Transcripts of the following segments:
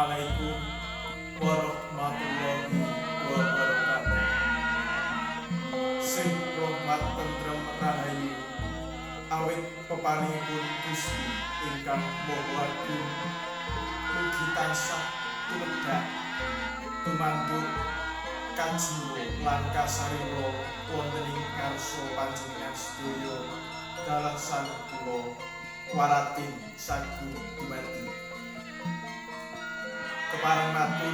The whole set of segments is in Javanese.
Assalamualaikum warahmatullahi wabarakatuh. Sing rahmat tentrem rahayu awit peparingipun Gusti ingkang Maha Agung mugi tansah tumedhak tumanduk kajiwa lan kasarira wonten ing ngarsa panjenengan sedaya dalasan kula waratin sagung dumadi. Kepareng matur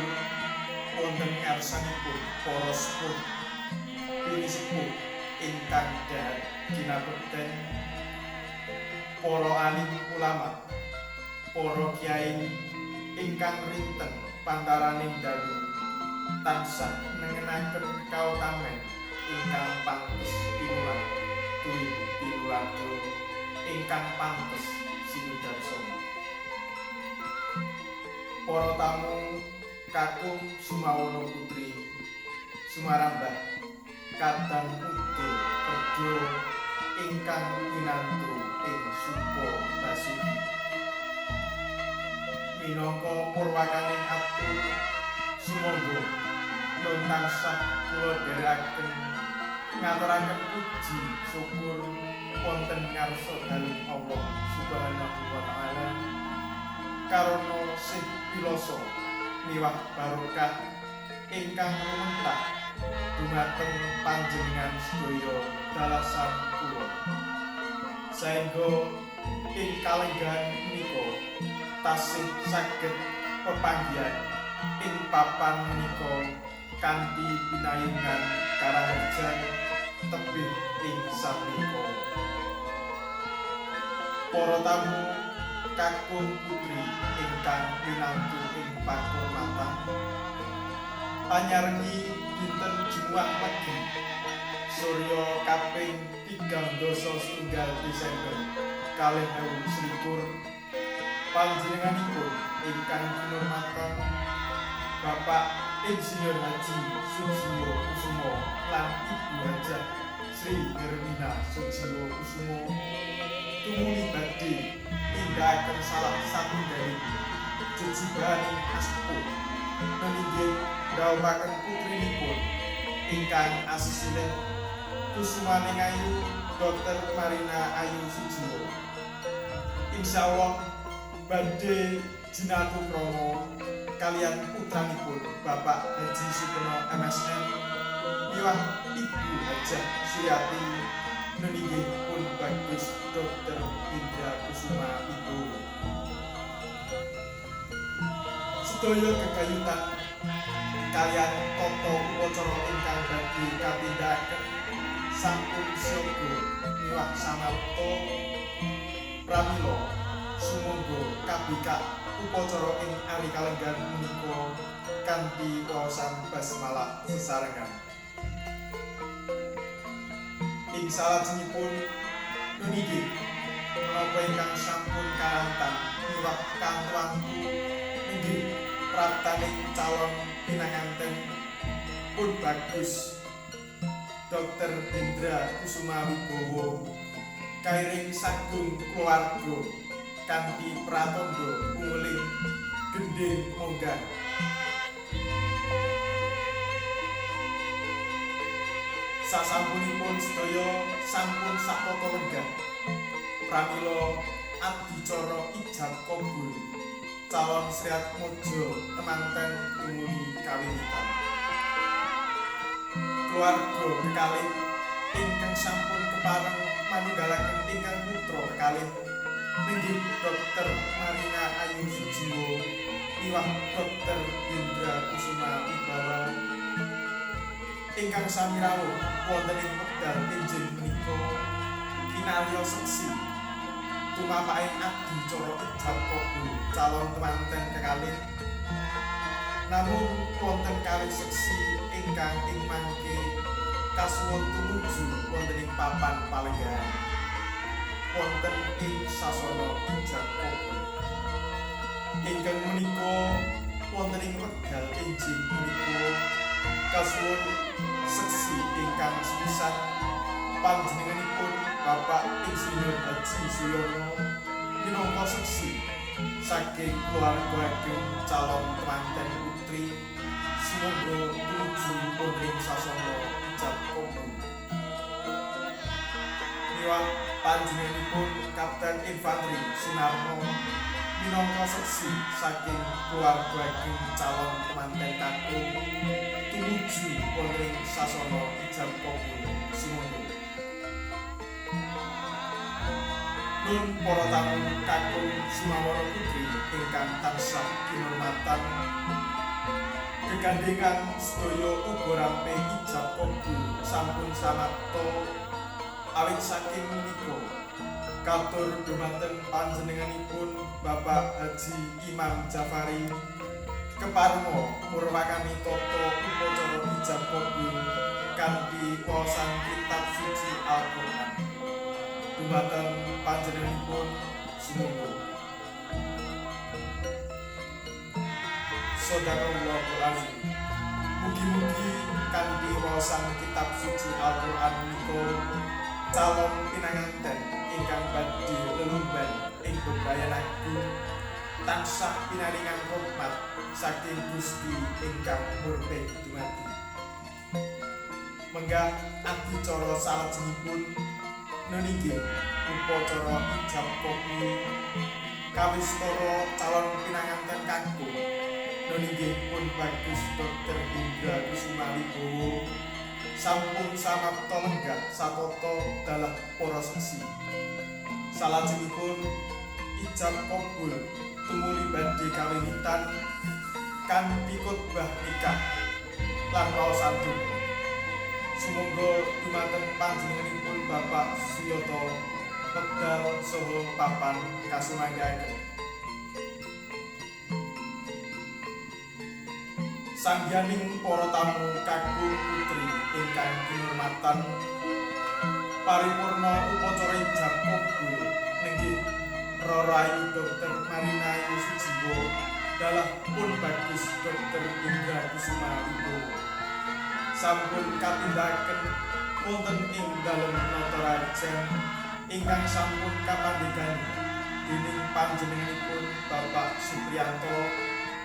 wonten ngarsanipun para sepuh pinisepuh ingkang dahat kinabekten, para alim ulama, para kyai ingkang rinten pantaraning dalu tansah nengenaken kautamen ingkang pantes pinulang tuwin pinuladha ingkang pantes sinudarsana. Para tamu kakung Sumawana Putri Sumarambah kadang muda kerja ingkang winantu ing Suko Basuki minangka purwakaning atur sumangga nun tansah kula dherekaken ngaturaken puji syukur wonten ngarsa dalem Allah Subhanahu wa taala karana sih pilasa miwah barokah ingkang lumentah dumateng panjenengan sedaya dalasan kula saengga ing kalenggahan menika tasih saged pepanggihan ing papan menika kanthi pinayungan karaharjan tebih ing samenika. Para tamu kakung putri ingkang winantu ing pakurmatan panyarengi dinten Jumat Legi surya kaping 31 Desember 2021 panjenenganipun ingkang kinurmatan Bapak Insinyur Haji Sujiwo Kusumo lan Ibu Hajah Sri Hermina Sujiwo Kusumo tumuli badhe nindakaken salah satunggaling jejibahaning asepuh meninggih ndhawuhaken putrinipun ingkang asisilih Kusumaning Ayu Dr. Marina Ayu Sujiwo. Insyaallah badhe jinatu krama kalian putranipun Bapak Haji Supeno MSN miwah Ibu Hajah Suryati meninggih pun bagus Dr. Indra Kusuma Wibowo. Sedaya gegayutan kalian tata upacara ingkang badhe katindakaken sampun siaga miwah samapta. Pramila sumangga kabikak upacara ing ari kalenggahan menika kanthi waosan basmalah sesarengan. Ing salajengipun nuniki menapa ingkang sampun karantan miwah kantuanku inggih praptaning calon pinanganten pun bagus Dr. Indra Kusuma Wibowo kairing sagung keluarga kanthi pratandha ungeling gendhing monggan. Sasampunipun sedaya sampun satata lenggah pramila adicara ijab kabul calon Sriatmaja temanten tumuli kawiwitan. Keluarga kekalih ingkang sampun kepareng manunggalaken ingkang putra kekalih inggih Dr. Marina Ayu Sujiwo miwah Dr. Indra Kusuma Wibawa ingkang sami rawuh wonten ing wekdal enjing menika kinarya seksi tumapaking adicara ijab kabul calon temanten kekalih. Namung wonten kalih seksi ingkang ing mangke kasuwun tumuju wonten ing papan palenggahan wonten ing sasana ijab kabul. Ingkang menika wonten ing wekdal enjing menika kasuwun seksi ingkang sepisan panjenenganipun Bapak Insinyur Haji Suyono minangka seksi saking keluarga ageng calon kemanten putri sumangga tumuju wonten sasana ijab kabul. Miwah panjenenganipun Kapten Infantri Sunarno minangka seksi saking keluarga ageng calon kemanten kakung tumuju wonten sasana ijab kabul sumangga. Nun para tamu kakung Sumawana putri ingkang tansah kinurmatan, gegandhengan sedaya uga rampe ijab kabul sampun samapta. Awit saking menika katur dumateng panjenenganipun Bapak Haji Imam Jafari keparma murwakani tata upacara ijab kabul kanthi waosan kitab suci Al-Qur'an. Dumateng panjenenganipun sumangga. Shadaqallahul azim. Mugi-mugi kanthi waosan kitab suci Al-Qur'an menika calon pinanganten ingkang badhe lelumban ing bebrayan agung tansah pinaringan rahmat saking Gusti ingkang murbe dumadi. Menggah adicara salajengipun nunggih upacara ijab kabul kawistara calon pinanganten kakung nunggih pun Bagus Dr. Indra Kusuma Wibowo sampun samapta lenggah satata dalah para seksi. Salajengipun ijab kabul tumuli badhe kawiwitan kanthi khotbah nikah lan waosan donga. Sumangga dumateng panjenenganipun Bapak Suyoto wekdal saha papan kasumanggaaken. Sangyaning para tamu kakung putri ingkang kinurmatan, paripurna upacara ijab kabul nenggih Roro Ayu Dr. Marina Ayu Sujiwo dalah pun Bagus Dr. Indra Kusuma Wibowo sampun katindakaken wonten ing dalem nata rajen ingkang sampun kapandhegani dening panjenenganipun Bapak Supriyanto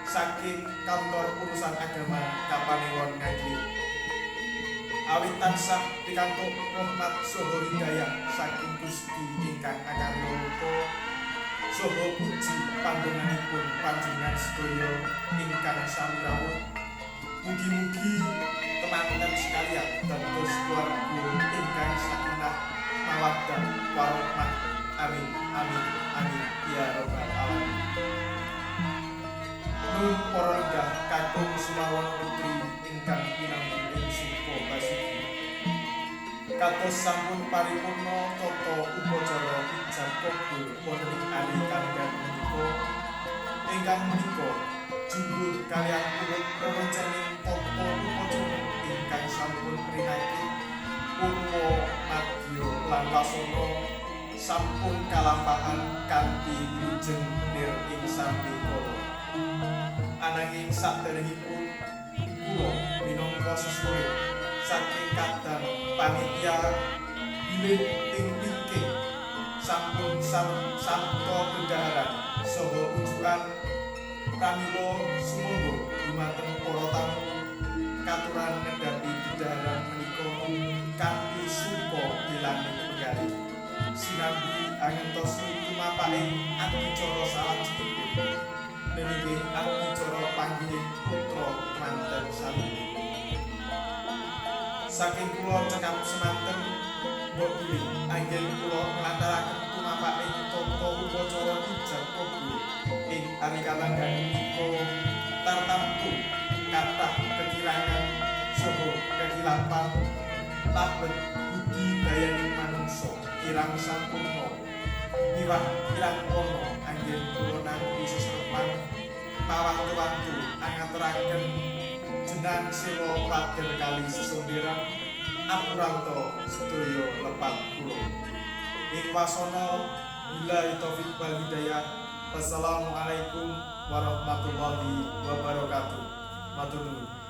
saking kantor urusan agama Kapanewon Ngaglik. Awit tansah pikantuk rahmat saha hidayah saking Gusti ingkang akarya loka saha puji panjenenganipun panjenengan sedaya ingkang sami rawuh. Mugi-mugi temanten sekalian dados keluarga ingkang sakinah mawaddah warahmah. Amin amin amin ya rabbal alamin. Nun para lenggah kakung Sumawana putri ingkang pinanggih ing suka basuki. Kados sampun paripurna tata upacara ijab kabul wonten ing ari kalenggan menika ingkang menika jumbuh kaliyan urut rerencening tata upacara ingkang sampun rinakit purwa madya lan wasana sampun kalampahan kanthi wilujeng nir ing sambikala. Ananging saderengipun kula minangka sesuai saking kadang panitia bilih ing wingking sampun samta dedaharan saha unjukan pramila sumangga dumateng para tamu katuran ngedhapi dedaharan menika kanthi suka dilaning penggalih sinambi angentos tumapaking adicara salajengipun nenggih adicara panggih putra manten sami. Saking kula cekap semanten mbok bilih anggen kula nglantaraken tumapaking tata upacara ijab kabul ing ari kalanggan menika tartamtu kathah kekirangan saha kekilapan labet budi dayaning manungsa kirang sampurna miwah kirang ana anggen kula nampi sesrepan pawantu-wantu angaturaken jenang sela wader kali sesonderan apuranta sedaya lepat kula. Ing wasana billahi taufik wal hidayah. Wassalamualaikum warahmatullahi wabarakatuh. Matur nuwun.